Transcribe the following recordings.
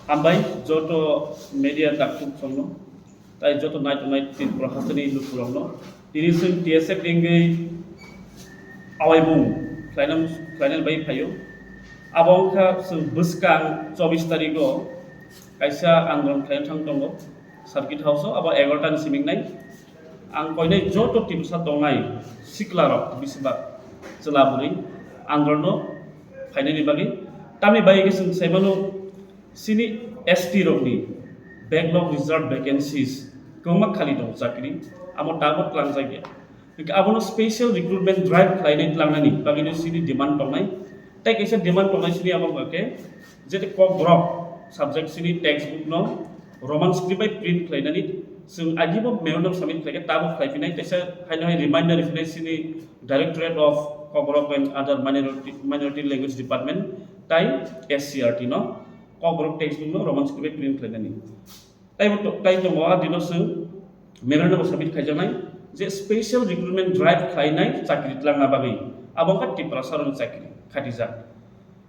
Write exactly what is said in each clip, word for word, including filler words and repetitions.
Hambai joto media daktuk chongno, tai joto naitongnai Tripura hasteni lukurokno. Tini chwng T S F wngwi awaibung khlainani, khlainani bai phaio. Abo wngkha chwng bwskang chobbish tarigo kaisa andolon khlaina thang tongo circuit house-o, abo egarota ni simi wngnai. Ang koinai joto Tiprasa tongnai siklarok, bisibak chwla bwrwi andolonno phainani bagwi. Tamni bagwi khe chwng saimano, chini S T rokni backlog reserve vacancies kwbangma khali tongo chakri, amo tabuk twlangjakya. Hwnkhe abono special recruitment drive khlainai twlangnani bagwino chini demand tongnai. Tei kaisa demand tongnai chini abo wngkha khe, jete Kokborok subject chini textbook no Roman script bai print khlainani, chwng agibo memorandum submit khlaikhe tabuk khlaiphinai, kaisa haino hai reminder riphinai chini Directorate of Kokborok and Other Minority, Minority Language Department tai S C R T no Kokborok textbook no Roman script bai print khlainani. Taibo to-, tai tongo a dino chwng memorandum submit khaijaknai je special recruitment drive khlainai chakri twlangna bagwi, abo wngkha Tiprasa rokni chakri khatijak.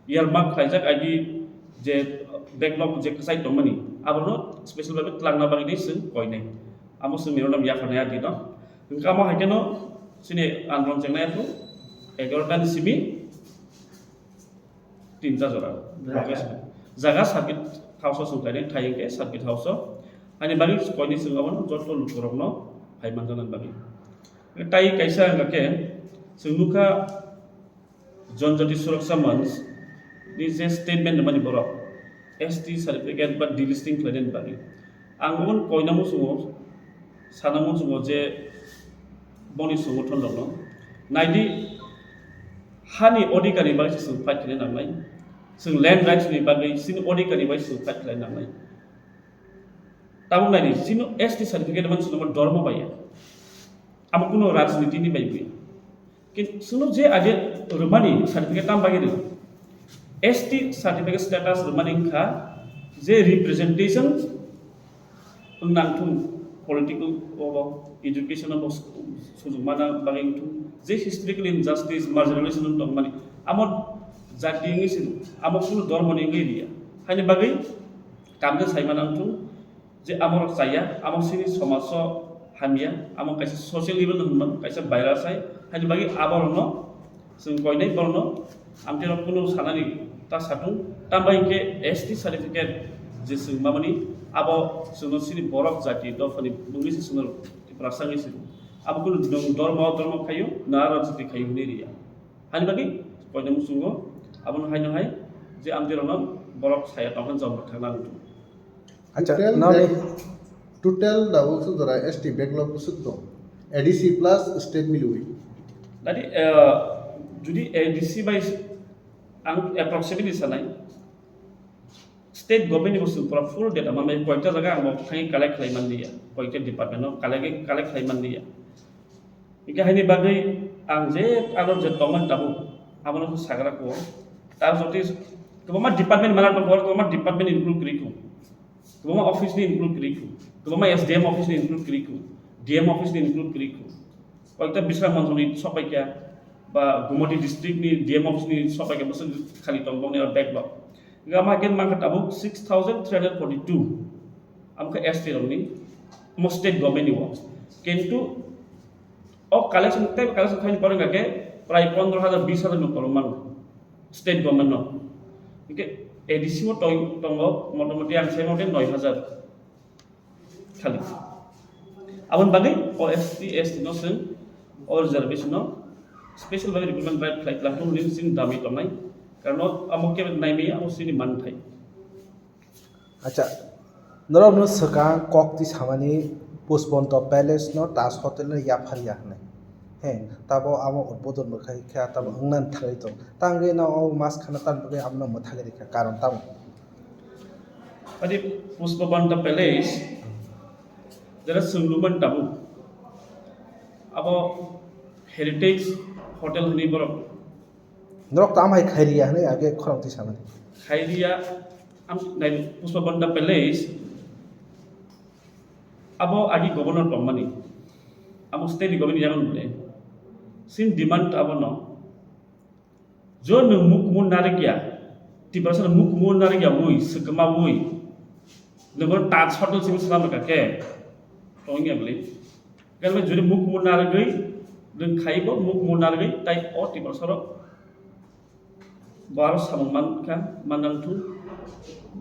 Earmark khlaijak agi je backlog je kwchai tongmani, abono special bai twlangna bagwi chwng koinai. Amo chwng memorandum yapharnai a dino. Hwnkhe amo hai kheno chini andolon chengnai aphuru egarota ni simi tinta jora. Jaga. Jaga circuit house o chwng khlainai, thai hwnkhe circuit house o. Ani bagwi koinai chwng abono joto lukurokno phai manjaknani bagwi. Tai kaisa hwnkha khe chwng nukha Janjati Suraksha Manch ni je statement rwmani borok S T certificate ba delisting khlainani bagwi. Ang omo koina muchungo, sana muchungo je boni songothon rokno naidi, hani odhikar ni bagwi se chwng fight khaina nangnai, chwng land rights ni bagwi chini odhikar ni bagwi chwng fight khlaina nangnai. Tabuk naidi, chini S T certificate man chwng dormo bai ya, amo kuno rajniti ni bai bwi. Kin-, chwngno je age rwmani certificate tam bagwi rw? S T certificate status rwmani wngkha je representation wng nang thung, political obo, education obo, sujuk mana bagwi wng thung, je historical injustice, marginalization wng tongmani, amo jati wngwi se, amo kunu dormo ni wngwi riya. Haini bagwi kamde saima nang thung, je amorok chaya, amo chini somajo hamya, amo kaisa social evil hwnma, kaisa virus hai, haini bagwi aborokno chwng koinai borokno amtwi rok kunu sanani ta satung, tambai hwnkhe S T certificate je chwng mamani, abo chwngno chini borok jati dophani bwngwi se chwngno Tiprasa wngwi se, abo kunu nwng dormo dormo khaio, na rajniti khaio hwnwi riya. Haini bagwi koinai muchungo abono haino hai je amtwi rokno borok saya tongkha jom thangna wngthung. Acha, total nang bag-, total da usuk dora S T backlog usuk do. A D C plus state milwi. Tadi, eh, judi A D C bai ang approximately sanai, state government ni bo chwng pura full data manbai, koita jaga ang bo thangwi collect khlai manliya, koita department no collect, collect khlai manliya. Hingke haini bagwi ang je aro je tongmani tabuk, abono khe sagra ko. Ta jodi kwbangma department mana tongo, kwbangma department include kwrwi kho. Kwbangma office ni include kwrwi kho. Kwbangma S D M office ni include kwrwi kho. D M office ni include kwrwi kho. Koita Bisramganj ni sok pai kha, ba Gumoti district ni D M office ni sok pai kha, bwswk khali tong bokni aro backlog. Hingke ama khe mankha tabuk six thousand three hundred forty two. Amo khe S T rokni, omo state government ni o. Kintu o collection, tei collection khaini pore hingke prai pondro hajar, bis hajar ni kolom mano state government no. Hingke A D C o tong-, tongo motamoti ang sai mate noi hajar khali. Aboni bagwi o S T, S T no chwng o reservation no special bagwi recruitment drive khlai tlang thung hwnwi chwng dami tongnai. Karon amo kebo naimaya amo chini manthai. Acha, norokno swkang kok twi samani Pushpanta Palace no Taj Hotel no yaphar ya hwnwi. He, tabo amo udbodon bo khai kha, tabo wngna thangwi tong. Tangwi no o mas khana tan bagwi abono mwthagwi rikha, karon tamo. Adi Pushpanta Palace, jara Sungluman tabuk. Abo Heritage Hotel hwnwi borok. Norok tamo hai khairiya hwnwi age khorang twi samani. Khairiya, am, nai, Pushpanta Palace, abo agi governor tongmani, amo state ni governor yago nule, sin demand abo no, jo nwng mukumu narikya, Tiprasa nwng mukumu narikya wi, swkma wi, Nungbo touch hotel simi slam ka ke. Tong ya beli. Kan juri muk mun nargui, deng khaibo muk mun nargui, tai o tibor soro. Bo aro samung man kha, man nang thu.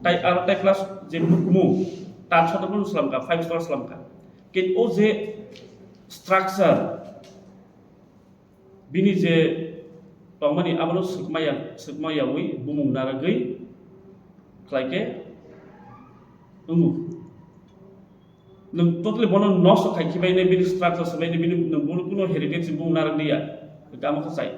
Tai aro tai plus je muk mun, touch hotel pun slam ka, five star slam ka. Kin o je structure, bini je tongmani abono swkmaya, swkmayawi bumung naragwi khlaikhe wngo. Nwng totally bono nosto khai khibainai, bini structure swbainai, bini nwng bono kuno heritage bumung naragdiya. Tamo kha sai.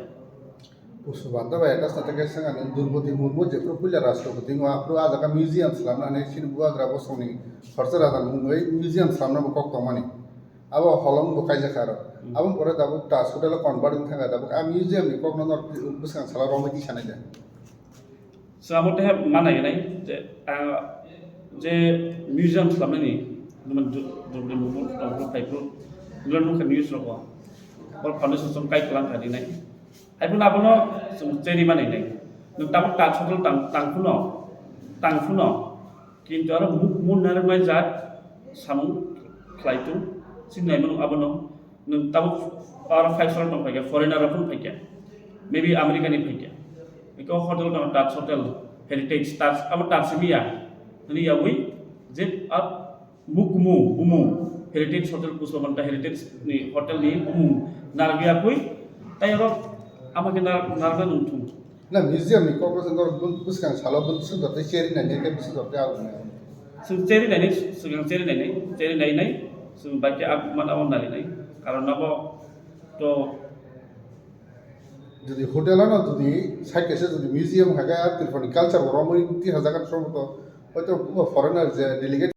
Pusu banda bai atas nata khe sanga nwng Durpati Murmu jephru puila Rashtrapati wngma aphru ah jaga museum slamna hinwi chini bubagra bosongni Horsa Raja mungwi museum slamna bo kok tongmani. Abo holong bo kaijak kha aro. Hmm. Aboni pore tabuk ta hotel o convert wng thangkha, tabuk a museum ni kokno no bwskang salo romwi tisanai de. So abo tehe ma nai nai je, ah, je museum slamnani, numa du-, du-, du-, du-, du-, du-, phai phru, nula nukha news rogo. Bor foundation song kai klang kha dinai. Hai phano abono chwng cherry ma nai nai. Nwng tabuk ta hotel tang, tang phuno, tang phuno. Kintu aro muk mun narwknai jat samung khlai tung, sini nai mano abono. Nwng tabuk aro five star tong phaikha, foreigner rok phano phaikha, maybe America ni phaikha. Eko hotel tong Taj Hotel, Heritage Taj, abo Taj simi ya. Hini ya wi, je ap muk mu, bumung, Heritage Hotel Pushpabanta Heritage ni hotel ni bumung narwkya kwi, tai aro ama khe nar-, narwkna nwng thung. Na museum ni kok no norok bwskang salo bwswk dor tei cherry nai nai tei bwswk dor tei abo nai. Chwng cherry nai nai, chwng cherry nai nai, cherry nai nai, chwng bai khe abo man abo nai nai. Karon abo to jodi hotel ano jodi side kaisa jodi museum hai khe Tripura ni culture bo romwi ti hajak an sobo to hoito bo foreigner je delegate